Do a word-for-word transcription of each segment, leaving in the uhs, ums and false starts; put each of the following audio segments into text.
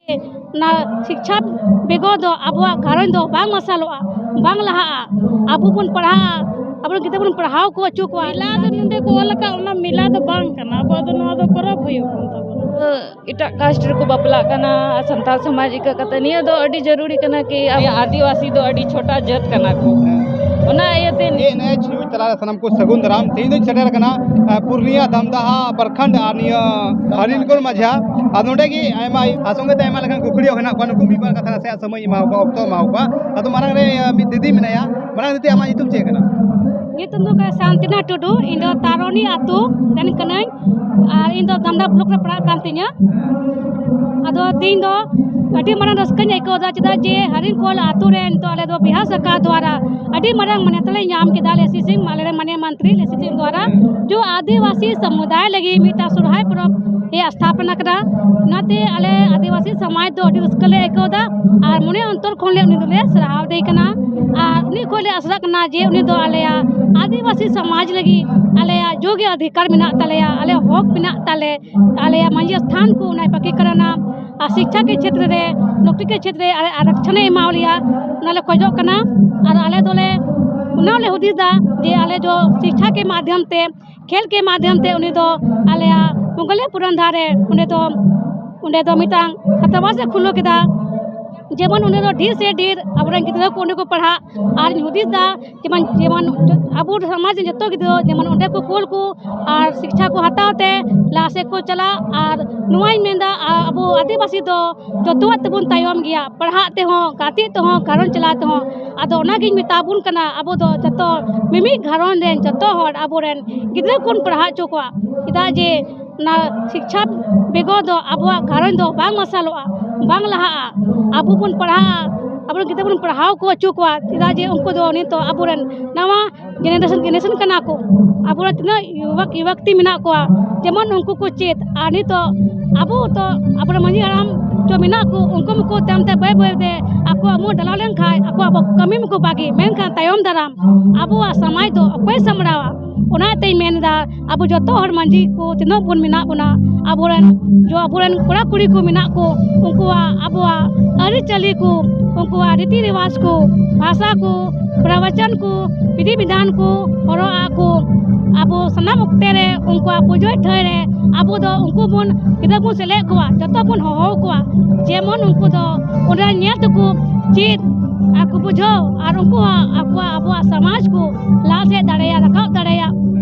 ᱚᱱᱟ ᱥᱤᱠᱪᱷᱟ ᱵᱮᱜᱚᱨ ᱫᱚ ᱟᱵᱚᱣᱟᱜ ᱜᱷᱟᱨᱚᱸᱡᱽ ᱫᱚ ᱵᱟᱝ ᱢᱟᱨᱥᱟᱞᱚᱜᱼᱟ, ᱵᱟᱝ ᱞᱟᱦᱟᱜᱼᱟ᱾ ᱟᱵᱚ ᱵᱚᱱ ᱯᱟᱲᱦᱟᱜᱼᱟ, ᱟᱵᱚᱨᱮᱱ ᱜᱤᱫᱽᱨᱟᱹ ᱵᱚᱱ ᱯᱟᱲᱦᱟᱣ ᱠᱚ ᱦᱚᱪᱚ ᱠᱚᱣᱟ᱾ ᱢᱮᱞᱟ ᱫᱚ ᱱᱚᱰᱮ ᱠᱚ ᱚᱞ ᱟᱠᱟᱫ, ᱚᱱᱟ ᱢᱮᱞᱟ ᱫᱚ ᱵᱟᱝ ᱠᱟᱱᱟ, ᱟᱵᱚᱣᱟᱜ ᱫᱚ ᱱᱚᱣᱟ ᱫᱚ ᱯᱚᱨᱚᱵᱽ ᱦᱩᱭᱩᱜ ᱠᱟᱱ ᱛᱟᱵᱚᱱᱟ᱾ ᱮᱴᱟᱜ ᱠᱟᱥᱴ ᱨᱮᱠᱚ ᱵᱟᱯᱞᱟᱜ ᱠᱟᱱᱟ, ᱥᱟᱱᱛᱟᱲ ᱥᱚᱢᱟᱡᱽ ᱤᱠᱟᱹ ᱠᱟᱛᱮ ᱱᱤᱭᱟᱹ ᱫᱚ ᱟᱹᱰᱤ ᱡᱟᱹᱨᱩᱲᱤ ᱠᱟᱱᱟ ᱠᱤ ᱟᱵᱚ ᱟᱹᱫᱤᱵᱟᱹᱥᱤ ᱫᱚ ᱟᱹᱰᱤ ᱪᱷᱳᱴᱟ ᱡᱟᱹᱛ ᱠᱟᱱᱟ ᱠᱚ, ᱚᱱᱟ ᱤᱭᱟᱹᱛᱮ ᱮᱱ ᱮᱪ ᱱᱤᱭᱩᱡᱽ ᱛᱟᱞᱟᱨᱮ ᱥᱟᱱᱟᱢ ᱠᱚ ᱥᱟᱹᱜᱩᱱ ᱫᱟᱨᱟᱢ᱾ ᱛᱮᱦᱮᱧ ᱫᱚᱧ ᱥᱮᱴᱮᱨ ᱟᱠᱟᱱᱟ, ᱟ, ᱯᱩᱨᱱᱤᱭᱟ ᱫᱟᱢᱫᱟᱦᱟ ᱯᱨᱚᱠᱷᱚᱸᱰ ᱟᱨ ᱱᱤᱭᱟᱹ ᱦᱚᱨᱤᱱᱠᱳᱞ ᱢᱟᱡᱷᱟ᱾ ᱟᱨ ᱱᱚᱰᱮ ᱜᱮ ᱟᱭᱢᱟ, ᱟᱨ ᱥᱚᱸᱜᱮ ᱛᱮ ᱟᱭᱢᱟ ᱞᱮᱠᱟᱱ ᱠᱩᱠᱞᱤ ᱦᱚᱸ ᱦᱮᱱᱟᱜ ᱠᱚᱣᱟ, ᱱᱩᱠᱩ ᱢᱤᱫ ᱵᱟᱨ ᱠᱟᱛᱷᱟ ᱱᱟᱥᱮᱭᱟᱜ ᱥᱚᱢᱚᱭ ᱮᱢᱟ ᱠᱚᱣᱟ, ᱚᱠᱛᱚ ᱮᱢᱟ ᱠᱚᱣᱟ᱾ ᱟᱫᱚ ᱢᱟᱲᱟᱝ ᱨᱮ, ᱟ, ᱢᱤᱫ ᱫᱤᱫᱤ ᱢᱮᱱᱟᱭᱟ᱾ ᱢᱟᱲᱟᱝ ᱫᱤᱫᱤ, ᱟᱢᱟᱜ ᱧᱩᱛᱩᱢ ᱪᱮᱫ ᱠᱟᱱᱟ? ᱧᱩᱛᱩᱢ ᱫᱚ ᱠᱟᱱᱟ ᱥᱟᱱᱛᱤᱱᱟ ᱴᱩᱰᱩ, ᱤᱧ ᱫᱚ ᱛᱟᱨᱚᱱᱤ ᱟᱹᱛᱩ ᱨᱮᱱ ᱠᱟᱹᱱᱟᱹᱧ᱾ ᱟᱨ ᱤᱧ ᱫᱚ ᱫᱟᱢᱫᱟ ᱵᱞᱚᱠ ᱨᱮ ᱯᱟᱲᱟᱜ ᱠᱟᱱ ᱛᱤᱧᱟᱹ᱾ ᱟᱫᱚ ᱛᱮᱦᱮᱧ ᱫᱚ ᱟᱹᱰᱤ ᱢᱟᱨᱟᱝ ᱨᱟᱹᱥᱠᱟᱹᱧ ᱟᱹᱭᱠᱟᱹᱣ ᱮᱫᱟ, ᱪᱮᱫᱟᱜ ᱡᱮ ᱦᱟᱹᱨᱤᱝᱠᱳᱞ ᱟᱹᱛᱩ ᱨᱮ ᱱᱤᱛᱚᱜ ᱟᱞᱮ ᱫᱚ ᱵᱤᱦᱟᱨ ᱥᱚᱨᱠᱟᱨ ᱫᱣᱟᱨᱟ ᱟᱹᱰᱤ ᱢᱟᱨᱟᱝ ᱢᱟᱱᱚᱛ ᱞᱮ ᱧᱟᱢ ᱠᱮᱫᱟ, ᱞᱮ ᱥᱤ ᱥᱤᱝ, ᱟᱞᱮ ᱨᱮᱱ ᱢᱟᱱᱭᱟ ᱢᱚᱱᱛᱨᱤ ᱞᱮ ᱥᱤ ᱥᱤᱝ ᱫᱣᱟᱨᱟ, ᱡᱚ ᱟᱹᱫᱤᱵᱟᱹᱥᱤ ᱥᱚᱢᱩᱫᱟᱭ ᱞᱟᱹᱜᱤᱫ ᱢᱤᱫᱴᱟᱝ ᱥᱚᱨᱦᱟᱭ ᱯᱚᱨᱚᱵᱽ ᱮ ᱥᱛᱷᱟᱯᱚᱱᱟ ᱠᱮᱫᱟ᱾ ᱚᱱᱟᱛᱮ ᱟᱞᱮ ᱟᱹᱫᱤᱵᱟᱹᱥᱤ ᱥᱚᱢᱟᱡᱽ ᱫᱚ ᱟᱹᱰᱤ ᱨᱟᱹᱥᱠᱟᱹ ᱞᱮ ᱟᱹᱭᱠᱟᱹᱣ ᱮᱫᱟ ᱟᱨ ᱢᱚᱱᱮ ᱚᱱᱛᱚᱨ ᱠᱷᱚᱱ ᱞᱮ ᱩᱱᱤ ᱫᱚᱞᱮ ᱥᱟᱨᱦᱟᱣ ᱫᱮ ᱠᱟᱱᱟ᱾ ᱟᱨ ᱩᱱᱤ ᱠᱷᱚᱱ ᱞᱮ ᱟᱥᱨᱟᱜ ᱠᱟᱱᱟ ᱡᱮ ᱩᱱᱤ ᱫᱚ ᱟᱞᱮᱭᱟᱜ ᱟᱹᱫᱤᱵᱟᱹᱥᱤ ᱥᱚᱢᱟᱡᱽ ᱞᱟᱹᱜᱤᱫ ᱟᱞᱮᱭᱟᱜ ᱡᱳᱜᱽ ᱚᱫᱷᱤᱠᱟᱨ ᱢᱮᱱᱟᱜ ᱛᱟᱞᱮᱭᱟ, ᱟᱞᱮ ᱦᱚᱠ ᱢᱮᱱᱟᱜ ᱛᱟᱞᱮ, ᱟᱞᱮᱭᱟᱜ ᱢᱟᱹᱡᱷᱤ ᱥᱛᱷᱟᱱ ᱠᱚ ᱚᱱᱟᱭ ᱯᱟᱹᱠᱤ ᱠᱟᱨᱟᱱᱟ᱾ ᱟᱨ ᱥᱤᱠᱪᱷᱟ ᱠᱮ ᱪᱷᱮᱛᱨᱮ ᱨᱮ, ᱱᱚᱠᱨᱤ ᱠᱮ ᱪᱷᱮᱛᱨᱮ ᱨᱮ ᱟᱞᱮ ᱟᱨᱚᱠᱪᱷᱚᱱᱮ ᱮᱢᱟᱣ ᱞᱮᱭᱟ, ᱚᱱᱟ ᱞᱮ ᱠᱷᱚᱡᱚᱜ ᱠᱟᱱᱟ᱾ ᱟᱨ ᱟᱞᱮ ᱫᱚᱞᱮ ᱚᱱᱟ ᱞᱮ ᱦᱩᱫᱤᱥ ᱫᱟ ᱡᱮ ᱟᱞᱮ ᱫᱚ ᱥᱤᱠᱪᱷᱟ ᱠᱮ ᱢᱟᱫᱷᱭᱚᱢ ᱛᱮ, ᱠᱷᱮᱞ ᱠᱮ ᱢᱟᱫᱷᱭᱚᱢ ᱛᱮ ᱩᱱᱤ ᱫᱚ ᱟᱞᱮᱭᱟᱜ ᱢᱚᱝᱜᱚᱞᱭᱟ ᱯᱩᱨᱟᱱ ᱫᱷᱟᱨᱮ ᱚᱸᱰᱮ ᱫᱚ, ᱚᱸᱰᱮ ᱫᱚ ᱢᱤᱫᱴᱟᱝ ᱪᱷᱟᱛᱨᱟᱵᱟᱥ ᱮ ᱠᱷᱩᱞᱟᱹᱣ ᱠᱮᱫᱟ, ᱡᱮᱢᱚᱱ ᱚᱸᱰᱮ ᱫᱚ ᱰᱷᱮᱨ ᱥᱮ ᱰᱷᱮᱨ ᱟᱵᱚᱨᱮᱱ ᱜᱤᱫᱽᱨᱟᱹ ᱠᱚ ᱚᱸᱰᱮ ᱠᱚ ᱯᱟᱲᱦᱟᱜ᱾ ᱟᱨ ᱤᱧ ᱦᱩᱫᱤᱥ ᱫᱟ ᱡᱮᱢᱚᱱ, ᱡᱮᱢᱚᱱ ᱟᱵᱚ ᱥᱚᱢᱟᱡᱽ ᱨᱮᱱ ᱡᱚᱛᱚ ᱜᱤᱫᱽᱨᱟᱹ ᱡᱮᱢᱚᱱ ᱚᱸᱰᱮ ᱠᱚ ᱠᱳᱞ ᱠᱚ ᱟᱨ ᱥᱤᱠᱪᱷᱟ ᱠᱚ ᱦᱟᱛᱟᱣ ᱛᱮ ᱞᱟᱦᱟ ᱥᱮᱫ ᱠᱚ ᱪᱟᱞᱟᱜ᱾ ᱟᱨ ᱱᱚᱣᱟᱧ ᱢᱮᱱᱫᱟ, ᱟ-, ᱟᱵᱚ ᱟᱹᱫᱤᱵᱟᱹᱥᱤ ᱫᱚ ᱡᱚᱛᱚᱣᱟᱜ ᱛᱮᱵᱚᱱ ᱛᱟᱭᱚᱢ ᱜᱮᱭᱟ, ᱯᱟᱲᱦᱟᱜ ᱛᱮᱦᱚᱸ, ᱜᱟᱛᱮᱜ ᱛᱮᱦᱚᱸ, ᱜᱷᱟᱨᱚᱸᱡᱽ ᱪᱟᱞᱟᱣ ᱛᱮᱦᱚᱸ᱾ ᱟᱫᱚ ᱚᱱᱟᱜᱤᱧ ᱢᱮᱛᱟ ᱵᱚᱱ ᱠᱟᱱᱟ, ᱟᱵᱚ ᱫᱚ ᱡᱚᱛᱚ ᱢᱤᱢᱤᱫ ᱜᱷᱟᱨᱚᱸᱡᱽ ᱨᱮᱱ ᱡᱚᱛᱚ ᱦᱚᱲ ᱟᱵᱚᱨᱮᱱ ᱜᱤᱫᱽᱨᱟᱹ ᱠᱚᱵᱚᱱ ᱯᱟᱲᱦᱟᱣ ᱦᱚᱪᱚ ᱠᱚᱣᱟ, ᱪᱮᱫᱟᱜ ᱡᱮ ᱚᱱᱟ ᱥᱤᱠᱪᱷᱟ ᱵᱮᱜᱚᱨ ᱫᱚ ᱟᱵᱚᱣᱟᱜ ᱜᱷᱟᱨᱚᱸᱡᱽ ᱫᱚ ᱵᱟᱝ ᱢᱟᱨᱥᱟᱞᱚᱜᱼᱟ, ᱵᱟᱝ ᱞᱟᱦᱟᱜᱼᱟ᱾ ᱟᱵᱚ ᱵᱚᱱ ᱯᱟᱲᱦᱟᱜᱼᱟ, ᱟᱵᱚᱨᱮᱱ ᱜᱤᱫᱽᱨᱟᱹ ᱵᱚᱱ ᱯᱟᱲᱦᱟᱣ ᱠᱚ ᱦᱚᱪᱚ ᱠᱚᱣᱟ, ᱪᱮᱫᱟᱜ ᱡᱮ ᱩᱱᱠᱩ ᱫᱚ ᱱᱤᱛᱚᱜ ᱟᱵᱚᱨᱮᱱ ᱱᱟᱣᱟ ᱡᱮᱱᱟᱨᱮᱥᱚᱱ, ᱡᱮᱱᱟᱨᱮᱥᱚᱱ ᱠᱟᱱᱟ ᱠᱚ᱾ ᱟᱵᱚᱨᱮᱱ ᱛᱤᱱᱟᱹᱜ ᱭᱩᱵᱚᱠ ᱭᱩᱵᱚᱠᱛᱤ ᱢᱮᱱᱟᱜ ᱠᱚᱣᱟ, ᱡᱮᱢᱚᱱ ᱩᱱᱠᱩ ᱠᱚ ᱪᱮᱫ᱾ ᱟᱨ ᱱᱤᱛᱚᱜ ᱟᱵᱚ ᱛᱚ, ᱟᱵᱚᱨᱮᱱ ᱢᱟᱹᱡᱷᱤ ᱦᱟᱲᱟᱢ ᱪᱚ ᱢᱮᱱᱟᱜ ᱠᱚ, ᱩᱱᱠᱩ ᱢᱟᱠᱚ ᱛᱟᱭᱚᱢ ᱛᱮ ᱵᱟᱹᱭ ᱵᱟᱹᱭ ᱛᱮ ᱟᱠᱚᱣᱟᱜ ᱢᱩ ᱰᱷᱟᱞᱟᱣ ᱞᱮᱱᱠᱷᱟᱱ ᱟᱠᱚᱣᱟᱜ ᱠᱟᱹᱢᱤ ᱢᱟᱠᱚ ᱵᱟᱹᱜᱤ, ᱢᱮᱱᱠᱷᱟᱱ ᱛᱟᱭᱚᱢ ᱫᱟᱨᱟᱢ ᱟᱵᱚᱣᱟᱜ ᱥᱚᱢᱟᱡᱽ ᱫᱚ ᱚᱠᱚᱭ ᱥᱟᱢᱵᱲᱟᱣᱟ? ᱚᱱᱟᱛᱮᱧ ᱢᱮᱱ ᱮᱫᱟ, ᱟᱵᱚ ᱡᱚᱛᱚ ᱦᱚᱲ ᱢᱟᱹᱡᱷᱤ ᱠᱚ ᱛᱤᱱᱟᱹᱜ ᱵᱚᱱ ᱢᱮᱱᱟᱜ ᱵᱚᱱᱟ, ᱟᱵᱚᱨᱮᱱ ᱡᱚ ᱟᱵᱚᱨᱮᱱ ᱠᱚᱲᱟ ᱠᱩᱲᱤ ᱠᱚ ᱢᱮᱱᱟᱜ ᱠᱚ, ᱩᱱᱠᱩᱣᱟᱜ ᱟᱵᱚᱣᱟᱜ ᱟᱹᱨᱤᱪᱟᱹᱞᱤ ᱠᱚ, ᱩᱱᱠᱩᱣᱟᱜ ᱨᱤᱛᱤ ᱨᱮᱣᱟᱡᱽ ᱠᱚ, ᱵᱷᱟᱥᱟ ᱠᱚ, ᱯᱨᱚᱵᱚᱪᱚᱱ ᱠᱚ, ᱵᱤᱫᱷᱤ ᱵᱤᱫᱷᱟᱱ ᱠᱚ, ᱦᱚᱨᱚᱜ ᱟᱜ ᱠᱚ, ᱟᱵᱚ ᱥᱟᱱᱟᱢ ᱚᱠᱛᱮ ᱨᱮ ᱩᱱᱠᱩᱣᱟᱜ ᱯᱩᱡᱟᱹ ᱴᱷᱟᱹᱭ ᱨᱮ ᱟᱵᱚ ᱫᱚ ᱩᱱᱠᱩ ᱵᱚᱱ ᱜᱤᱫᱽᱨᱟᱹ ᱵᱚᱱ ᱥᱮᱞᱮᱫ ᱠᱚᱣᱟ, ᱡᱚᱛᱚ ᱵᱚᱱ ᱦᱚᱦᱚ ᱠᱚᱣᱟ, ᱡᱮᱢᱚᱱ ᱩᱱᱠᱩ ᱫᱚ ᱚᱸᱰᱮ ᱧᱮᱞ ᱛᱮᱠᱚ ᱪᱮᱫ ᱟᱨ ᱠᱚ ᱵᱩᱡᱷᱟᱹᱣ ᱟᱨ ᱩᱱᱠᱩ ᱦᱚᱸ ᱟᱠᱚᱣᱟᱜ ᱟᱵᱚᱣᱟᱜ ᱥᱚᱢᱟᱡᱽ ᱠᱚ ᱞᱟᱦᱟ ᱥᱮᱫ ᱫᱟᱲᱮᱭᱟᱜ, ᱨᱟᱠᱟᱵ ᱫᱟᱲᱮᱭᱟᱜ,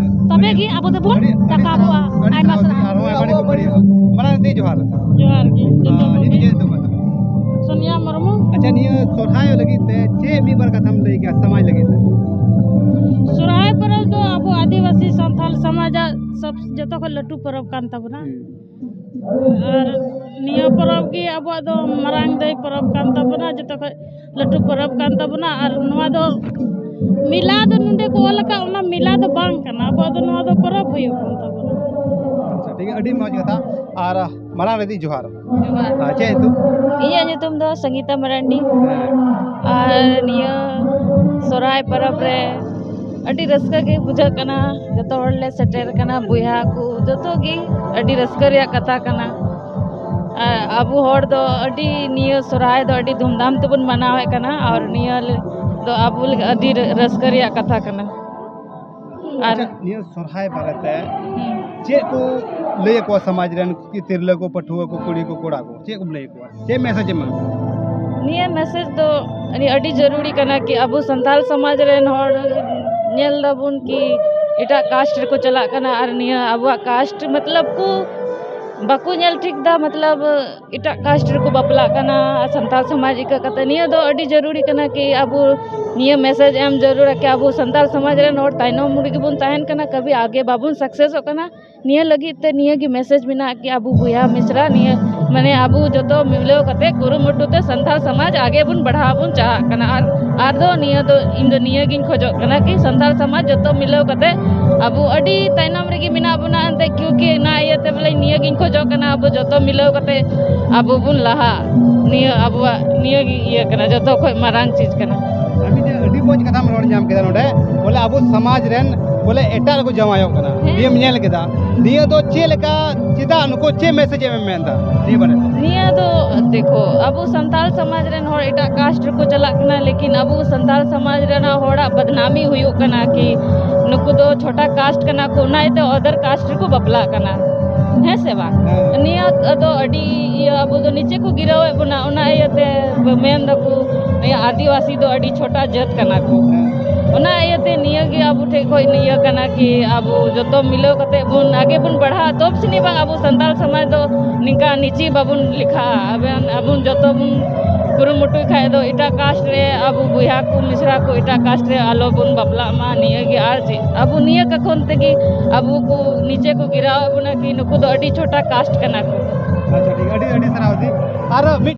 ᱛᱚᱵᱮ ᱜᱮ ᱟᱵᱚ ᱫᱚᱵᱚᱱ ᱟᱹᱰᱤ, ᱟᱹᱰᱤ ᱨᱟᱠᱟᱵᱚᱜᱼᱟ᱾ ᱥᱟᱨᱦᱟᱣ, ᱟᱹᱰᱤ ᱟᱭᱢᱟ ᱥᱟᱨᱦᱟᱣ, ᱥᱟᱨᱦᱟᱣ᱾ ᱟᱨᱦᱚᱸ ᱟᱭᱢᱟ ᱟᱹᱰᱤ ᱠᱚ ᱵᱟᱹᱲᱤᱡᱚᱜᱼᱟ᱾ ᱢᱟᱲᱟᱝ ᱨᱮ ᱡᱚᱦᱟᱨ᱾ ᱡᱚᱦᱟᱨ ᱜᱮ ᱡᱚᱛᱚ ᱟᱨ ᱠᱚᱜᱮ᱾ ᱪᱮᱫ ᱧᱩᱛᱩᱢ ᱛᱟᱢ? ᱥᱳᱱᱤᱭᱟ ᱢᱩᱨᱢᱩ᱾ ᱟᱪᱪᱷᱟ, ᱱᱤᱭᱟᱹ ᱥᱚᱨᱦᱟᱭ ᱞᱟᱹᱜᱤᱫ ᱛᱮ ᱪᱮᱫ ᱢᱤᱫ ᱵᱟᱨ ᱠᱟᱛᱷᱟᱢ ᱞᱟᱹᱭ ᱠᱮᱭᱟ ᱥᱚᱢᱟᱡᱽ ᱞᱟᱹᱜᱤᱫ ᱛᱮ? ᱥᱚᱨᱦᱟᱭ ᱯᱚᱨᱚᱵᱽ ᱫᱚ ᱟᱵᱚ ᱟᱹᱫᱤᱵᱟᱹᱥᱤ ᱥᱟᱱᱛᱟᱲ ᱥᱚᱢᱟᱡᱟᱜ ᱥᱚᱵ, ᱡᱚᱛᱚ ᱠᱷᱚᱱ ᱞᱟᱹᱴᱩ ᱯᱚᱨᱚᱵᱽ ᱠᱟᱱ ᱛᱟᱵᱚᱱᱟ᱾ ᱦᱩᱸ᱾ ᱟᱨ ᱱᱤᱭᱟᱹ ᱯᱚᱨᱚᱵᱽ ᱜᱮ ᱟᱵᱚᱣᱟᱜ ᱫᱚ ᱢᱟᱨᱟᱝ ᱫᱟᱹᱭ ᱯᱚᱨᱚᱵᱽ ᱠᱟᱱ ᱛᱟᱵᱚᱱᱟ, ᱡᱚᱛᱚ ᱠᱷᱚᱱ ᱞᱟᱹᱴᱩ ᱯᱚᱨᱚᱵᱽ ᱠᱟᱱ ᱛᱟᱵᱚᱱᱟ᱾ ᱟᱨ ᱱᱚᱣᱟ ᱫᱚ ᱢᱮᱞᱟ ᱫᱚ ᱱᱚᱰᱮ ᱠᱚ ᱚᱞ ᱟᱠᱟᱫ, ᱚᱱᱟ ᱢᱮᱞᱟ ᱫᱚ ᱵᱟᱝ ᱠᱟᱱᱟ᱾ ᱟᱵᱚᱣᱟᱜ ᱫᱚ ᱱᱚᱣᱟ ᱫᱚ ᱯᱚᱨᱚᱵᱽ ᱦᱩᱭᱩᱜ ᱠᱟᱱ ᱛᱟᱵᱚᱱᱟ᱾ ᱟᱪᱪᱷᱟ, ᱴᱷᱤᱠ ᱜᱮᱭᱟ, ᱟᱹᱰᱤ ᱢᱚᱡᱽ ᱠᱟᱛᱷᱟ᱾ ᱟᱨ ᱢᱟᱲᱟᱝ ᱨᱮ ᱫᱤ ᱡᱚᱦᱟᱨ᱾ ᱡᱚᱦᱟᱨ᱾ ᱟᱨ ᱪᱮᱫ ᱧᱩᱛᱩᱢ? ᱤᱧᱟᱹᱜ ᱧᱩᱛᱩᱢ ᱫᱚ ᱥᱚᱝᱜᱤᱛᱟ ᱢᱟᱨᱟᱱᱰᱤ᱾ ᱦᱮᱸ᱾ ᱟᱨ ᱱᱤᱭᱟᱹ ᱥᱚᱨᱦᱟᱭ ᱯᱚᱨᱚᱵᱽ ᱨᱮ ᱟᱹᱰᱤ ᱨᱟᱹᱥᱠᱟᱹ ᱜᱮ ᱵᱩᱡᱷᱟᱹᱜ ᱠᱟᱱᱟ, ᱡᱚᱛᱚ ᱦᱚᱲ ᱞᱮ ᱥᱮᱴᱮᱨ ᱟᱠᱟᱱᱟ, ᱵᱚᱭᱦᱟ ᱠᱚ, ᱡᱚᱛᱚ ᱜᱮ ᱟᱹᱰᱤ ᱨᱟᱹᱥᱠᱟᱹ ᱨᱮᱭᱟᱜ ᱠᱟᱛᱷᱟ ᱠᱟᱱᱟ᱾ ᱟᱨ ᱟᱵᱚ ᱦᱚᱲ ᱫᱚ ᱟᱹᱰᱤ ᱱᱤᱭᱟᱹ ᱥᱚᱨᱦᱟᱭ ᱫᱚ ᱟᱹᱰᱤ ᱫᱷᱩᱢᱫᱷᱟᱢ ᱛᱮᱵᱚᱱ ᱢᱟᱱᱟᱣᱮᱫ ᱠᱟᱱᱟ, ᱟᱨ ᱱᱤᱭᱟᱹ ᱫᱚ ᱟᱵᱚ ᱞᱟᱹᱜᱤᱫ ᱟᱹᱰᱤ ᱨᱟᱹ-, ᱨᱟᱹᱥᱠᱟᱹ ᱨᱮᱭᱟᱜ ᱠᱟᱛᱷᱟ ᱠᱟᱱᱟ᱾ ᱟᱨ ᱟᱪᱪᱷᱟ, ᱱᱤᱭᱟᱹ ᱥᱚᱨᱦᱟᱭ ᱵᱟᱨᱮᱛᱮ ᱦᱩᱸ᱾ ᱪᱮᱫ ᱠᱚ ᱞᱟᱹᱭ ᱟᱠᱚᱣᱟ ᱥᱚᱢᱟᱡᱽ ᱨᱮᱱ ᱛᱤᱨᱞᱟᱹ ᱠᱚ, ᱯᱟᱹᱴᱷᱩᱣᱟᱹ ᱠᱚ, ᱠᱩᱲᱤ ᱠᱚ, ᱠᱚᱲᱟ ᱠᱚ? ᱪᱮᱫ ᱠᱚᱢ ᱞᱟᱹᱭ ᱟᱠᱚᱣᱟ? ᱪᱮᱫ message ᱮᱢ ᱮᱢᱟ? ᱱᱤᱭᱟᱹ message ᱫᱚ ᱟᱹᱰᱤ, ᱟᱹᱰᱤ ᱡᱟᱹᱨᱩᱲᱤ ᱠᱟᱱᱟ ᱠᱤ ᱟᱵᱚ ᱥᱟᱱᱛᱟᱲ ᱥᱚᱢᱟᱡᱽ ᱨᱮᱱ ᱦᱚᱲ ᱧᱮᱞ ᱫᱟᱵᱚᱱ ᱠᱤ ᱮᱴᱟᱜ caste ᱨᱮᱠᱚ ᱪᱟᱞᱟᱜ ᱠᱟᱱᱟ, ᱟᱨ ᱱᱤᱭᱟᱹ ᱟᱵᱚᱣᱟᱜ caste ᱢᱚᱛᱞᱚᱵ ᱠᱚ ᱵᱟᱠᱚ ᱧᱮᱞ ᱴᱷᱤᱠ ᱫᱟ, ᱢᱚᱛᱞᱚᱵ ᱮᱴᱟᱜ caste ᱨᱮᱠᱚ ᱵᱟᱯᱞᱟᱜ ᱠᱟᱱᱟ ᱟᱨ ᱥᱟᱱᱛᱟᱲ ᱥᱚᱢᱟᱡᱽ ᱤᱠᱟᱹ ᱠᱟᱛᱮ᱾ ᱱᱤᱭᱟᱹ ᱫᱚ ᱟᱹᱰᱤ ᱡᱟᱹᱨᱩᱲᱤ ᱠᱟᱱᱟ ᱠᱤ ᱟᱵᱚ ᱱᱤᱭᱟᱹ message ᱮᱢ ᱡᱟᱹᱨᱩᱲᱟ ᱠᱤ ᱟᱵᱚ ᱥᱟᱱᱛᱟᱲ ᱥᱚᱢᱟᱡᱽ ᱨᱮᱱ ᱦᱚᱲ ᱛᱟᱭᱱᱚᱢ ᱨᱮᱜᱮ ᱵᱚᱱ ᱛᱟᱦᱮᱱ ᱠᱟᱱᱟ, ᱠᱟᱵᱷᱤ ᱟᱜᱮ ᱵᱟᱵᱚᱱ successᱚᱜ ᱠᱟᱱᱟ᱾ ᱱᱤᱭᱟᱹ ᱞᱟᱹᱜᱤᱫ ᱛᱮ ᱱᱤᱭᱟᱹ ᱜᱮ message ᱢᱮᱱᱟᱜᱼᱟ ᱠᱤ ᱟᱵᱚ ᱵᱚᱭᱦᱟ ᱢᱤᱥᱨᱟ ᱱᱤᱭᱟᱹ ᱢᱟᱱᱮ ᱟᱵᱚ ᱡᱚᱛᱚ ᱢᱤᱞᱟᱹᱣ ᱠᱟᱛᱮ ᱠᱩᱨᱩᱢᱩᱴᱩ ᱛᱮ ᱥᱟᱱᱛᱟᱲ ᱥᱚᱢᱟᱡᱽ ᱟᱜᱮ ᱵᱚᱱ ᱵᱟᱲᱦᱟᱣ ᱵᱚᱱ ᱪᱟᱦᱟᱜ ᱠᱟᱱᱟ᱾ ᱟᱨ ᱟᱨ ᱫᱚ ᱱᱤᱭᱟᱹ ᱫᱚ ᱤᱧ ᱫᱚ ᱱᱤᱭᱟᱹ ᱜᱤᱧ ᱠᱷᱚᱡᱚᱜ ᱠᱟᱱᱟ ᱠᱤ ᱥᱟᱱᱛᱟᱲ ᱥᱚᱢᱟᱡᱽ ᱡᱚᱛᱚ ᱢᱤᱞᱟᱹᱣ ᱠᱟᱛᱮ ᱟᱵᱚ ᱟᱹᱰᱤ ᱛᱟᱭᱱᱚᱢ ᱨᱮᱜᱮ ᱢᱮᱱᱟᱜ ᱵᱚᱱᱟ ᱮᱱᱛᱮ, ᱠᱤᱭᱩᱠᱤ ᱚᱱᱟ ᱤᱭᱟᱹᱛᱮ ᱵᱚᱞᱮ ᱱᱤᱭᱟᱹ ᱜᱤᱧ ᱠᱷᱚᱡᱚᱜ ᱠᱟᱱᱟ ᱟᱵᱚ ᱡᱚᱛᱚ ᱢᱤᱞᱟᱹᱣ ᱠᱟᱛᱮ ᱟᱵᱚ ᱵᱚᱱ ᱞᱟᱦᱟᱜ᱾ ᱱᱤᱭᱟᱹ ᱟᱵᱚᱣᱟᱜ ᱱᱤᱭᱟᱹ ᱜᱮ ᱤᱭᱟᱹ ᱠᱟᱱᱟ, ᱡᱚᱛᱚ ᱠᱷᱚᱡ ᱢᱟᱨᱟᱝ ᱪᱤᱡᱽ ᱠᱟᱱᱟ᱾ ᱟᱹᱰᱤ ᱡᱮ, ᱟᱹᱰᱤ ᱢᱚᱡᱽ ᱠᱟᱛᱷᱟᱢ ᱨᱚᱲ ᱧᱟᱢ ᱠᱮᱫᱟ ᱱᱚᱰᱮ, ᱵᱚᱞᱮ ᱟᱵᱚ ᱥᱚᱢᱟᱡᱽ ᱨᱮᱱ ᱵᱚᱞᱮ ᱮᱴᱟᱜ ᱨᱮᱠᱚ ᱡᱟᱶᱟᱭᱚᱜ ᱠᱟᱱᱟ᱾ ᱦᱮᱸ᱾ ᱱᱤᱭᱟᱹᱢ ᱧᱮᱞ ᱠᱮᱫᱟ, ᱱᱤᱭᱟᱹ ᱫᱚ ᱪᱮᱫ ᱞᱮᱠᱟ, ᱪᱮᱫᱟᱜ ᱱᱩᱠᱩ ᱪᱮᱫ ᱢᱮᱥᱮᱡᱽ ᱮᱢ ᱢᱮᱱᱫᱟ ᱱᱤᱭᱟᱹ ᱵᱟᱨᱮ ᱛᱮ? ᱱᱤᱭᱟᱹ ᱫᱚ ᱫᱮᱠᱷᱚ, ᱟᱵᱚ ᱥᱟᱱᱛᱟᱲ ᱥᱚᱢᱟᱡᱽ ᱨᱮᱱ ᱦᱚᱲ ᱮᱴᱟᱜ ᱠᱟᱥᱴ ᱨᱮᱠᱚ ᱪᱟᱞᱟᱜ ᱠᱟᱱᱟ, ᱞᱮᱠᱤᱱ ᱟᱵᱚ ᱥᱟᱱᱛᱟᱲ ᱥᱚᱢᱟᱡᱽ ᱨᱮᱱᱟᱜ ᱦᱚᱲᱟᱜ ᱵᱚᱫᱱᱟᱢᱤ ᱦᱩᱭᱩᱜ ᱠᱟᱱᱟ ᱠᱤ ᱱᱩᱠᱩ ᱫᱚ ᱪᱷᱳᱴᱟ ᱠᱟᱥᱴ ᱠᱟᱱᱟ ᱠᱚ, ᱚᱱᱟ ᱤᱭᱟᱹᱛᱮ ᱚᱫᱟᱨ ᱠᱟᱥᱴ ᱨᱮᱠᱚ ᱵᱟᱯᱞᱟᱜ ᱠᱟᱱᱟ, ᱦᱮᱸ ᱥᱮ ᱵᱟᱝ? ᱦᱮᱸ᱾ ᱱᱤᱭᱟᱹ ᱫᱚ ᱟᱹᱰᱤ ᱤᱭᱟᱹ, ᱟᱵᱚ ᱫᱚ ᱱᱤᱪᱮ ᱠᱚ ᱜᱤᱨᱟᱹᱣᱮᱫ ᱵᱚᱱᱟ, ᱚᱱᱟ ᱤᱭᱟᱹᱛᱮ ᱢᱮᱱ ᱫᱟᱠᱚ ᱱᱤᱭᱟᱹ ᱟᱹᱫᱤᱵᱟᱹᱥᱤ ᱫᱚ ᱟᱹᱰᱤ ᱪᱷᱳᱴᱟ ᱡᱟᱹᱛ ᱠᱟᱱᱟ ᱠᱚ᱾ ᱦᱮᱸ᱾ ᱚᱱᱟ ᱤᱭᱟᱹᱛᱮ ᱱᱤᱭᱟᱹ ᱜᱮ ᱟᱵᱚ ᱴᱷᱮᱡ ᱠᱷᱚᱡ ᱤᱭᱟᱹ ᱠᱟᱱᱟ ᱠᱤ ᱟᱵᱚ ᱡᱚᱛᱚ ᱢᱤᱞᱟᱹᱣ ᱠᱟᱛᱮ ᱵᱚᱱ ᱟᱜᱮ ᱵᱚᱱ ᱵᱟᱲᱦᱟᱜᱼᱟ, ᱛᱚᱵ ᱥᱮ ᱱᱤ ᱵᱟᱝ ᱟᱵᱚ ᱥᱟᱱᱛᱟᱲ ᱥᱚᱢᱟᱡᱽ ᱫᱚ ᱱᱤᱝᱠᱟ ᱱᱤᱪᱤ ᱵᱟᱵᱚᱱ ᱞᱮᱠᱷᱟᱜᱼᱟ᱾ ᱟᱵᱮᱱ ᱟᱵᱚ ᱡᱚᱛᱚ ᱵᱚᱱ ᱠᱩᱨᱩᱢᱩᱴᱩᱭ ᱠᱷᱟᱡ ᱫᱚ ᱮᱴᱟᱜ ᱠᱟᱥᱴ ᱨᱮ ᱟᱵᱚ ᱵᱚᱭᱦᱟ ᱠᱚ ᱢᱤᱥᱨᱟ ᱠᱚ ᱮᱴᱟᱜ ᱠᱟᱥᱴ ᱨᱮ ᱟᱞᱚ ᱵᱚᱱ ᱵᱟᱯᱞᱟᱜ ᱢᱟ, ᱱᱤᱭᱟᱹ ᱜᱮ᱾ ᱟᱨ ᱪᱮᱫ ᱟᱵᱚ ᱱᱤᱭᱟᱹ ᱠᱟᱠᱷᱚᱱ ᱛᱮᱜᱮ ᱟᱵᱚ ᱠᱚ ᱱᱤᱪᱮ ᱠᱚ ᱜᱤᱨᱟᱣᱮᱫ ᱵᱚᱱᱟ ᱠᱤ ᱱᱩᱠᱩ ᱫᱚ ᱟᱹᱰᱤ ᱪᱷᱳᱴᱟ ᱠᱟᱥᱴ ᱠᱟᱱᱟ ᱠᱚ᱾ ᱟᱪᱪᱷᱟ, ᱴᱷᱤᱠ, ᱟᱹᱰᱤ ᱟᱹᱰᱤ ᱥᱟᱨᱦᱟᱣ ᱫᱤ᱾ ᱟᱨ ᱢᱤᱫ